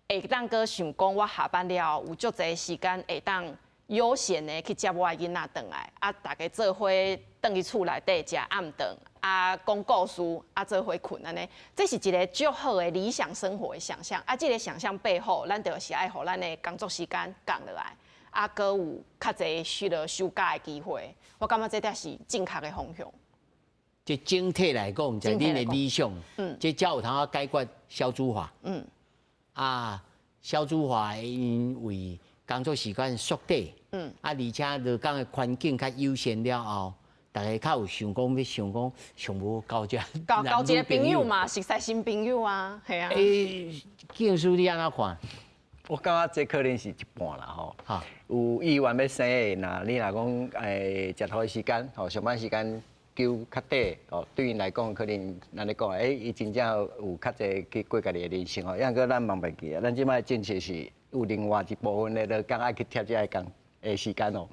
會當閣想講我下班了後有足濟時間會當悠閒的去接我的囡仔轉來，啊，大家做伙轉去厝內底食暗頓，啊，講故事，啊，做伙睏按呢，這是一個足好的理想生活的想象。啊，這個想象背後，咱就是愛予咱的工作時間降落來，啊，閣有較濟彼個休假的機會。我感覺這才是正確的方向。這整體來講，在恁的理想，這才有通解決少子化。啊，少子化因為工作時間縮短，啊，而且勞工的環境較優先了後，大家較有想講欲想講想欲交這交交一個朋友嘛，熟識新朋友啊，係啊。欸，敬師你按怎看？我感覺這可能是一半啦吼。有意願欲生的，若你若講食好的時間，吼上班時間求較短，哦，對𪜶來講可能咱咧講，欸，伊真正有較濟去過家己的人生吼。抑閣咱茫袂記啊，咱這擺政策是有另外一部分的勞工愛去貼這个工的時間哦，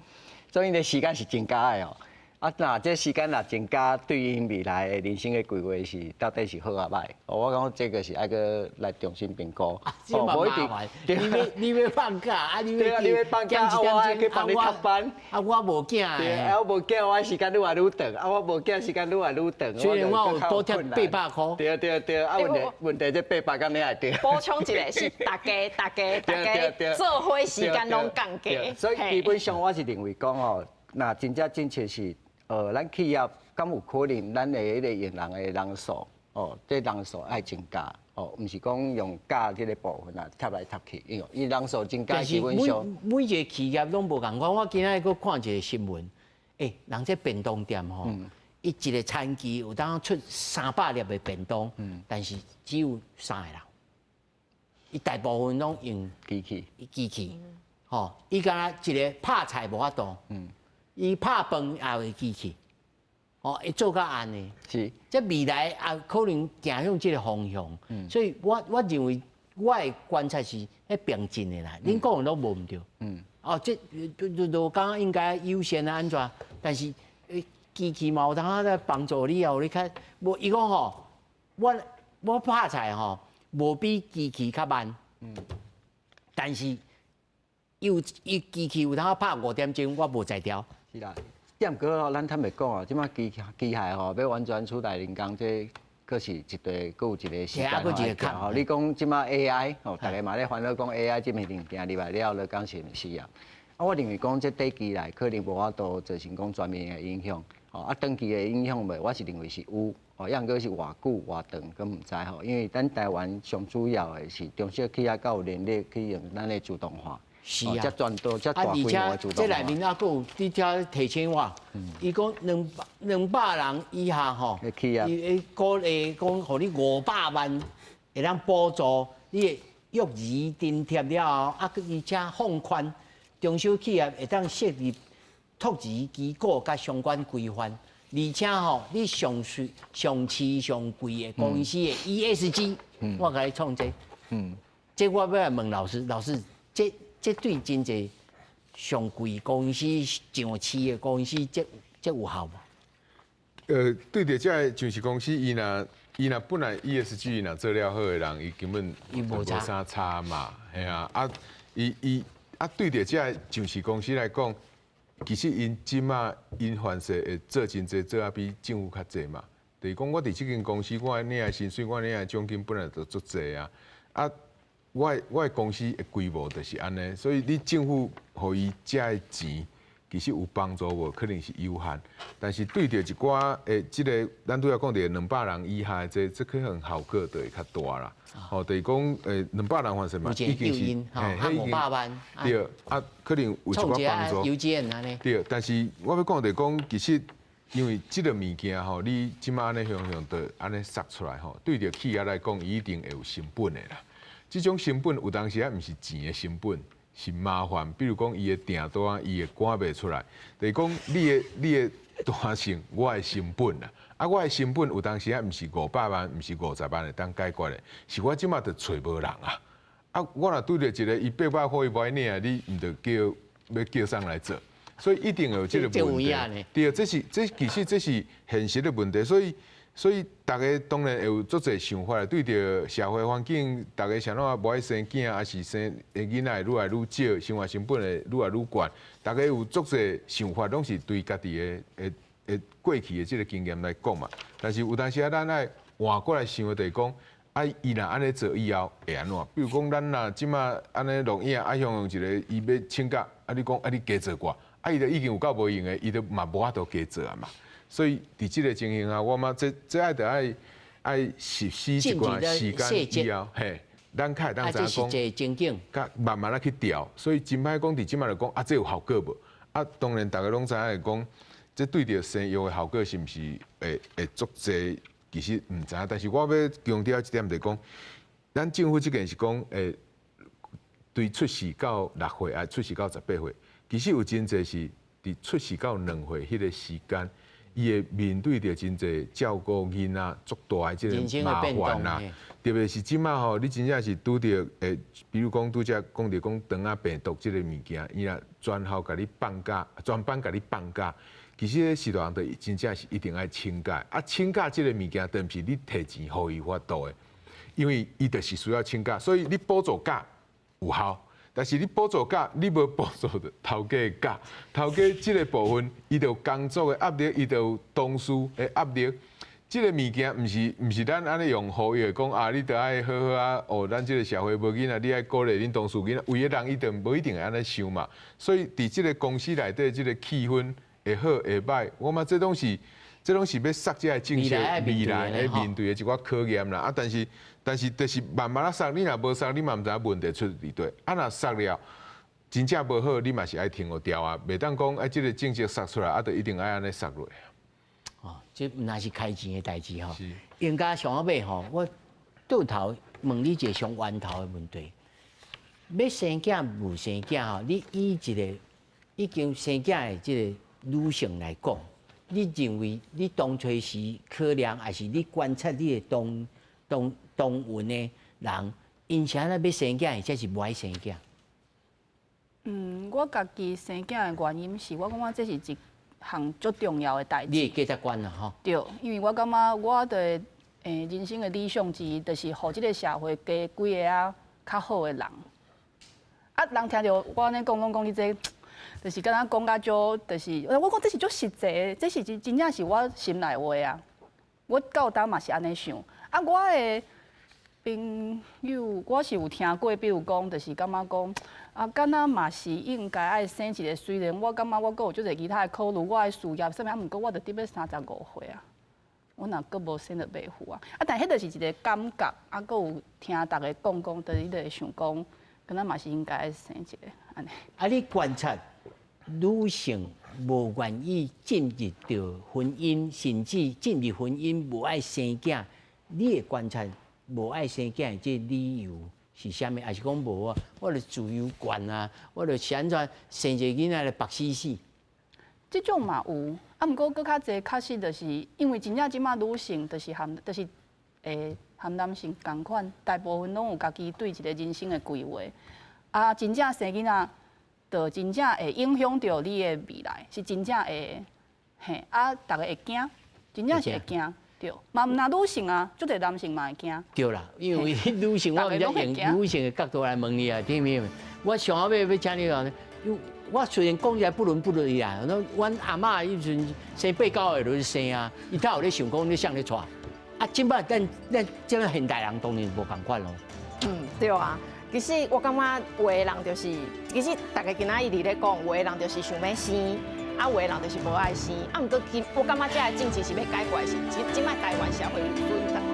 所以𪜶的時間是增加的哦。啊，若這時間若增加，對𪜶未來的人生的規劃是到底是好抑䆀？我感覺這個是愛閣來重新評估。哦，無一定。你欲你欲放假啊？你欲你欲放假，我愛去幫你插班。啊，我無囝。對，啊，我無囝，我時間愈來愈長。啊，我無囝，時間愈來愈長。雖然我有補貼800箍。對對對，啊，問題問題這八百敢你會對？補充一下是大家大家大家做伙時間攏降低。所以基本上我是認為講吼，若真正政策是。咱企業敢有可能，咱的彼個用人的人數，哦，這人數愛增加，哦，毋是講用假這個部分啊，貼來貼去，因為伊人數增加基本上每一個企業攏無仝款。我今仔日閣看一個新聞，欸，人這便當店吼，伊一個餐具有當出300粒的便當，但是只有三個人，伊大部分攏用機器，機器，吼，伊敢若一個拍菜無法度。伊拍飯也會機器，哦，會做較按呢。是，這未來也可能走向這個方向。所以我我認為我的觀察是彼並進的啦。恁講的攏無毋對。哦，這勞工應該優先啊按怎？但是機器嘛有當在幫助你哦。你看，無伊講吼，我我拍菜吼，無比機器較慢。但是有伊機器有當拍5點鐘，我無才調。是啦，毋過吼，咱坦白講啊，這擺機機械吼，欲完全取代人工，這閣是一段，閣有一個時間吼。你講這擺 AI 吼，大家嘛咧煩惱講 AI 這物件入來了，勞工是毋是啊？啊，我認為講這短期內可能無法度造成講全面的影響，吼啊，長期的影響袂，我是認為是有，吼，抑毋過是偌久偌長，閣毋知吼。因為咱台灣上主要的是中小企業較有能力去用咱的自動化。是啊，啊，而且這內面啊，閣有你遮提醒我，伊講200人以下吼，伊鼓勵講，予你500萬會當補助你的育兒津貼了後，啊，閣而且放寬中小企業會當設立托兒機構佮相關規範，而且吼，你上市上市上貴的公司的 ESG，我共你創這，這我欲來問老師，老師，這對真濟上貴公司上市的公司，這有效無？對著這个上市公司，伊若本來 ESG 若做了好的人，伊根本無啥差嘛，係啊，啊，伊伊啊對著這个上市公司來講，其實𪜶這馬𪜶凡勢會做真濟，做啊比政府較濟嘛。就是講，我佇這間公司，我領的薪水，我領的獎金本來就足濟啊。啊，我的公司的規模就是按呢，所以你政府予伊這个錢，其實有幫助無？可能是有限。但是對著一寡的這个，咱拄仔講著200人以下的這，這可能效果就會較大啦。吼，就是講200人凡勢嘛，已經是嘿，500萬。對，啊，可能有一寡幫助。對，但是我欲講就是講，其實因為這个物件吼，你這馬按呢向向的按呢撒出來吼，對著企業來講，伊一定會有成本的啦。這種成本有當時啊，毋是錢的成本，是麻煩。比如講，伊的訂單，伊會趕袂出來。就是講，你的彈性，我的成本啦。啊，我的成本有當時啊，毋是500萬，毋是50萬會當解決的，是我這馬就揣無人啊。啊，我若拄著一个伊800塊伊無愛領，你毋著叫欲叫啥人來做？所以一定有這个問題。對，這其實這是現實的問題，所以逐家當然會有足濟想法，對著社會環境，逐家啥怎無愛生囝，抑是生的囡仔會愈來愈少，生活成本會愈來愈懸，逐家有足濟想法，攏是對家己的的的過去的這个經驗來講嘛。但是有當時啊，咱愛換過來想的，就是講，啊，伊若按呢做以後會按怎？比如講，咱若這馬按呢錄影，啊，向一个伊欲請假，啊，你講啊，你加做寡，啊，伊就已經有夠無閒的，伊就嘛無法度加做啊嘛。所以佇這个情形下，我感覺這愛著愛愛實施一寡時間以後，嘿，咱較會當知影講，佮慢慢仔去調。所以真歹講，佇這馬就講啊，這有效果無？啊，當然逐家攏知影講，這對著生育的效果是毋是會足濟？其實毋知影。但是我欲強調一點就是講，咱政府這件是講，對出世到6歲，啊，出世到18歲，其實有真濟是佇出世到2歲彼个時間。伊會面對著真濟照顧囡仔足大的這个麻煩啦，特別是這馬吼，你真正是拄著比如講拄才講著講腸仔病毒這个物件，伊若全校共你放假，全班共你放假，其實彼序大人就真正是一定愛請假，啊，請假這个物件，並毋是你提錢予伊法度的，因為伊就是需要請假，所以你補助假有效。但是你補助假，你無補助著頭家的假，頭家這个部分，伊就有工作的壓力，伊就有同事的壓力。這个物件毋是咱按呢用呼籲講啊，你著愛好好啊，哦，咱這个社會無囡仔，你愛鼓勵恁同事囡仔，有的人伊就無一定會按呢想嘛。所以佇這个公司內底，這个氣氛會好會歹，我感覺這攏是欲設這个政策未來欲面對的一寡考驗啦。啊，但是就是慢慢仔設，你若無設，你嘛毋知影問題出佇佗。啊，若設了，真正無好，你嘛是愛聽予調啊，袂當講啊，這个政策設出來，啊，就一定愛按呢設落。哦，這毋但是開錢的代誌吼。應該上後尾吼，我倒頭問你一个上源頭的問題：欲生囝無生囝吼？你以一个已經生囝的這个女性來講，你認為你當初時考量，抑是你觀察你的同溫的人，𪜶是按怎欲生囝，或者是無愛生囝？嗯，我家己生囝的原因是我感覺這是一項足重要的代誌。你的價值觀啦，吼。對，因為我感覺我的人生的理想之一，就是予這个社會加幾个仔較好的人。啊，人聽著我按呢講，攏講你這，就是敢若講甲足，就是我講這是足實際的，這是真正是我心內話啊。我到今嘛是按呢想。啊，我的朋友，我是有聽過，比如講，就是感覺講，啊，敢若嘛是應該愛生一个，雖然我感覺我閣有足濟其他的考慮，我的事業啥物，啊，毋過我著得欲35歲啊，我若閣無生就袂赴啊。啊，但彼就是一个感覺，啊，閣有聽逐家講講，就是你就會想講，敢若嘛是應該愛生一个按呢。啊，你觀察女性無願意進入著婚姻，甚至進入婚姻無愛生囝，你會觀察無愛生囝的這个理由是啥物？抑是講無啊？我著自由慣啊，我著是按怎生一个囡仔來縛死死。這種嘛有，啊，毋過閣較濟確實就是因為真正這馬女性就是含就是會含男性仝款，大部分攏有家己對一個人生的規劃。啊，真正生囡仔，就真正會影響著你的未來，是真正會嘿啊，逐家會驚，真正是會驚，對。嘛毋但女性啊，足濟男性嘛會驚。對啦，因為女性我毋知用女性的角度來問你啊，聽沒有？我上後尾欲請你講，我雖然講起來不倫不類啊，阮阿嬤彼陣生八九個就生啊，伊才有咧想講你啥咧娶，啊，這擺咱咱這擺現代人當然無仝款咯。嗯，對啊。其實我感覺有的人就是，其實大家今仔一直咧講，有的人就是想欲生，啊，有的人就是無愛生。啊，毋過其我感覺這个政治是欲解決的是，這這擺台灣社會有分